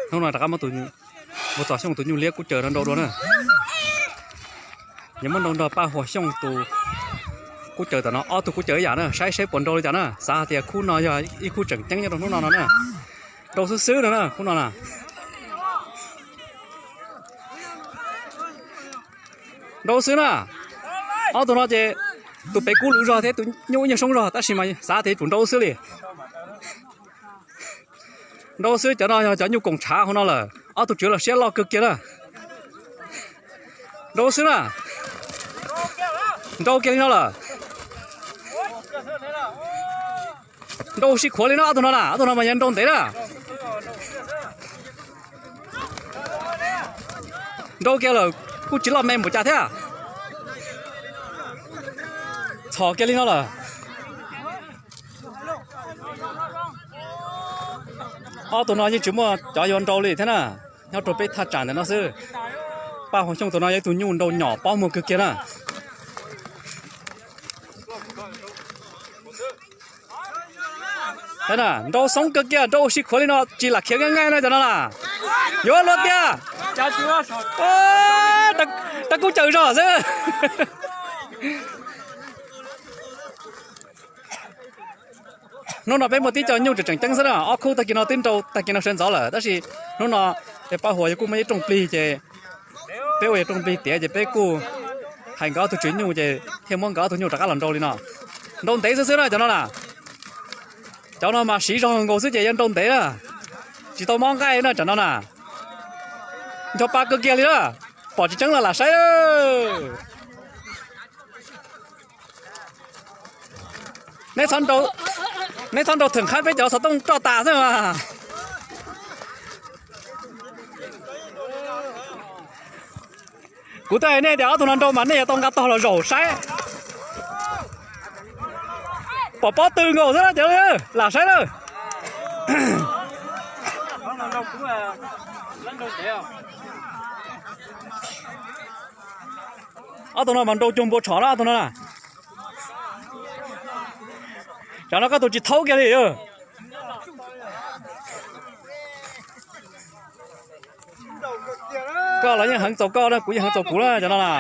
Hnub no rov qab muab tus, muab Txos Xyooj tus nyuj liab kub caws no nrau dua na. Yuav muab nrau nrog Paj Huas Xyooj tus kub caws tom no, ob tug kub caws ib yam na, saib saib puas nrau li cas na. Xav hais tias khub no yog ib khub tseem ceeb nyob rau hnub no no na. Nrau xwb xwb no na, khub no na. Nrau xwb na. Ob tug no ces tus pem kub luv zog thiab tus nyuj ib nyuag soob zog, tab sis mas xav tias yuav tsum nrau xwb li. Nrau xwb, cov no yog cov nyuj koom tshav hauv no lawm, ob tug tswv los siab loj kawg kiag na. Nrau xwb na. Nrau kiag li no lawm. Nrau sib khuav li no, ob tug no na, ob tug no mas yog nrau ntev na. Nrau kiag lawm kuj tsis loj me npaum cas thiab. Txhom kiag li no lawm. Ob tug no yeej tsis muaj cov yuav nrau li thiab na, nyob rau peb thaj tsam ntawm no xwb. Paj Huas Xyooj tus no yog ib tug nyuj nrau nyom pob muag kawg kiag na. Nrau xoob kawg kiag, nrau sib khuav li no tsis lam khiav nqaij nqaij na cov no na. Yuav luag tiag. Rab kub caws zog xwb. Hnub no peb muaj tib co nyuj tseem tseem ceeb xwb na, ob khub tag kis no twb nrau tag kis no sawv ntxov lawm, tab sis hnub no Paj Huas yog kuj muaj ib rooj plig ces peb ua yog rooj plig tiav ces peb kuj hais nkawd ob tug tswv nyuj ces thiaj muab nkawd ob tug nyuj rov qab los nrau li no. Nrau ntev xwb xwb na cov no na. Cov no mas siv zog nkaus xwb ces yog nrau ntev na, tsis tau mob nqaij na cov no na. Ncho pa kawg kiag li na, pom tsis tseeb los lam saib. Neb txhob nrau theem qhab peb cov xov tooj roj tas xwb mas. Kuv twb hais nej tias ob tug no nrau mas nej yuav tau nqa tog los zaum saib. Pom pob tw nkaus xwb na cov, lam saib na. Ob tug no mas nrau cuag npua tshom na ob tug no na. Tsam no koj tus tsis thaub kiag li. Koj los yeej heev txaus koj na, kuv yeej heev txaus kuv na cov no na.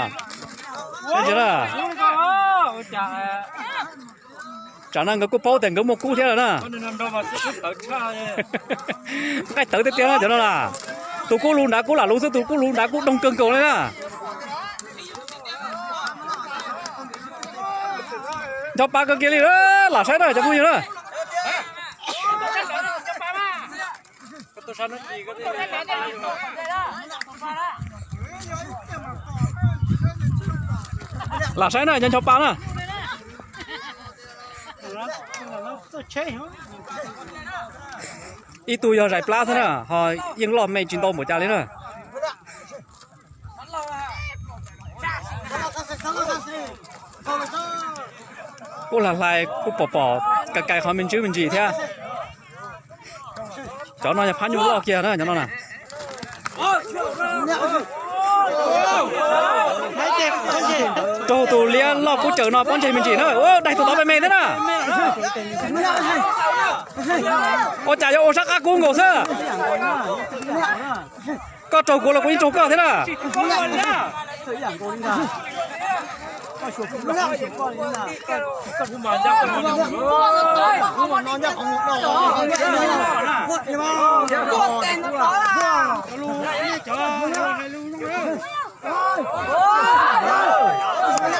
Tsam no nkawd kuj paub tias nkawd muaj kub thiab lawm na. Nqaij tawv tiag tiag na cov no na. Tus kub luv nrad kub lam luv xwb, tus kub luv nrad kub doog kawg nkaus li na. Ncho pa kawg kiag li, lam saib na cov phooj ywg na. Lam saib na cov ncho pa na. Ib tug yog zais plab xwb na, ho yeej loj me tsis ntau npaum cas li na. Kuj hlais hlais kuj pom pom, kais kais qhov me ntsis me ntsis thiab. Cov no yog phab nyuj loj kiag na cov no na. Raug tus liab loj kub caws no pob ntseg me ntsis na, daig tus tod me me thiab na. Ua cas yuav ua sab qab kub nkaus xwb. Koj raug kuv los kuv yeej raug koj thiab na.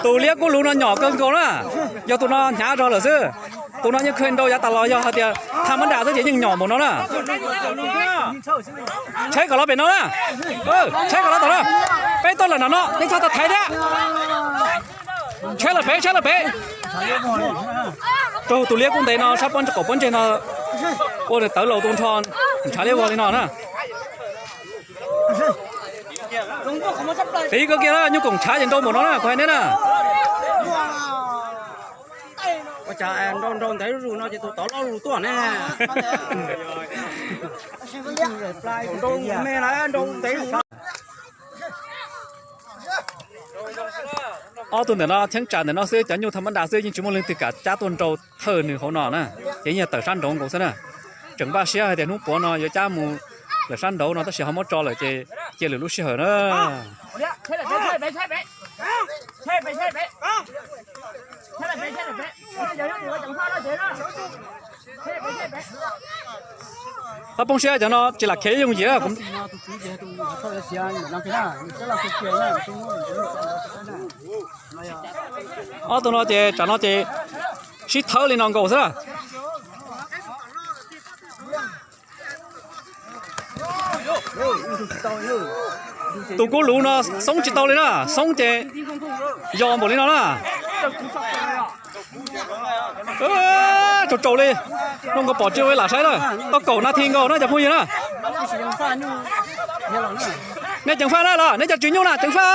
Tus liab kub luv no nyom kawg nkaus na, yog tus no hnyav zog lawm xwb. Tus no yeej kheev nrau yav tas los yog hais tias tha mab nram xwb ces yeej nyom npaum no na. Tshaib kom los pem no na, tshaib kom los tom no, peb tuaj lawm nram no nej txhob tau thaiv thiab. Tshaib lawm pem, tshaib lawm pem. Raug tus liab kub ntev no sab pob qaum pob ntseg no ua nws tawv laus tu nrho, ntshav liab vog li no na. Piv kawg kiag na, nyuj koom tshav ces nrau npaum no na, kuv hais neb na. Ua cas nrau nrau ntev zuj zus no ces tus tod loj zuj zus tuaj ne. Nrau me na, nrau ntev zuj zus. Ob tug ntawm no cheeb tsam ntawm no xwb, cov nyuj tha mab nras xwb, yeej tsis muaj leej twg kam cab tuaj nrau thawj nws hauv no na, ces yeej yog tawm sab nraud nkaus xwb na. Tseem npaj siab hais tias hnub puav no yuav cab mus lawm sab nraud no tab sis ho muab tso lawm ces cia lwm lub sij hawm na. Txhob poob siab, cov no tsis lam khiav yooj yim. Ob tug no ces tsam no ces sib thawb li no nkaus xwb na. Tus kub luv no xoob tsis tau li na, xoob ces yos npaum li no na. Tsaus tsaus li, no nkaus pom tsis lam saib na. Tau kaum nas this nkaus na cov phooj ywg na. Nej ceev faj na los nej cov tswv nyuj na ceev faj.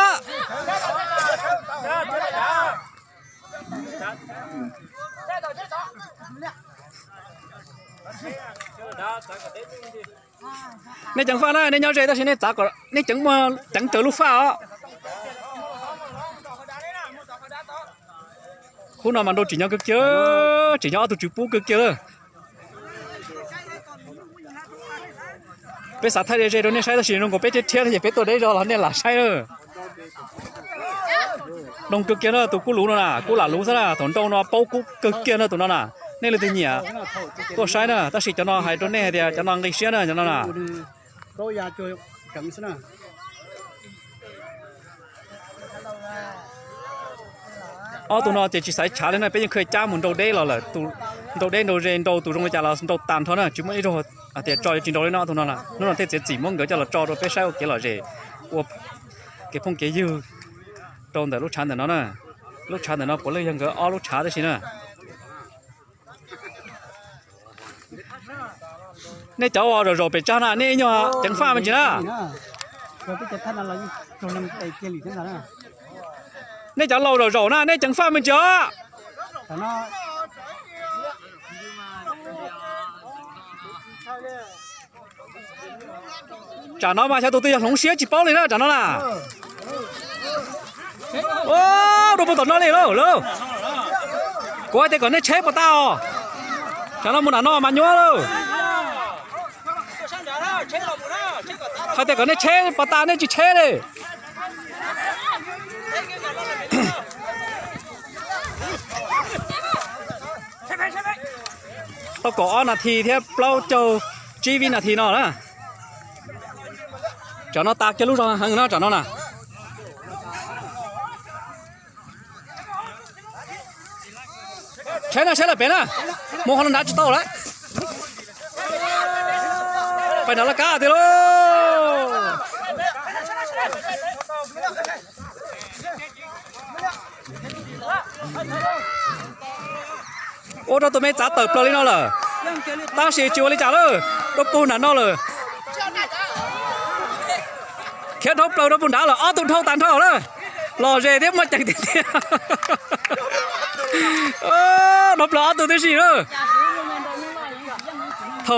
Nej ceev faj na, nej nyob ze tab sis nej txav kom nej ceev muaj ceev raws lub faj os. Khub no mas nrau tsim nyog kawg kiag, tsim nyog ob tug tswv pub kawg kiag lawm. Peb xav thaij ze ze rau nej saib tab sis zoo nkaus peb thiab thiab ces peb tuaj deb zog los nej lam saib na. Nrau kawg kiag na, tus kub luv no na, kub lam luv xwb na, thaum nrau no paub kub kawg kiag na tus no na. Nej leej twg nyiam tuaj saib na, tab sis cov no hais rau nej hais tias cov no nqi siab na cov no na. Ob tug no ces tsis xaiv tshav li na, peb yeej khaws cab mus nrau deb los lawm, nrau deb nrau ze nrau tus zoo li cas los nrau tas nrho na, tsis muaj ib zaug hais tias tso yuav tsis nrau li no. Ob tug no, hnub no thiaj txiav txim muab nkawd coj los tso rau peb saib ua kev lom zem, ua kev phooj kev ywg rau ntawm lub tshav ntawm no na. Lub tshav ntawm no puav leej yog nkawd ob lub tshav tab sis na. Nej cov uas zaum zaum pem tsag na nej ib nyuag ceev faj me ntsis na. Nej cov laus zaum zaum na nej ceev faj me ntsis os. Tsam no mas xyov tus twg yog hloov siab tsis paub li na tsam no na. Dua puag tom no li lauj. Kuv hais tias kom nej tsheb puas tau os. Tsam no mus nram no mas nyuaj lauj. Hais tias kom nej tsheb puas tau nej tsis tsheb li. Tau kaum ob nas this thiab plaub caug tsib vib nas this no na. Tsam no tas kiag lub zog heev no tsam no na. Tsheb na, tsheb lawm pem na. Mus qhov no nrad tsis tau lawm. Pais nrad laj kab tiag lauj. Ua rau tus me txav tawm plaws li no lawm. Tab sis tsis ua li cas lawm, dua puag nram no lawm. Khiav dhau plaws rau puag nrad lawm, ob tug dhau tas nrho lawm. Lom zem thiab muaj ceem tiag tiag. Dhau plaws ob tug tib si lawm.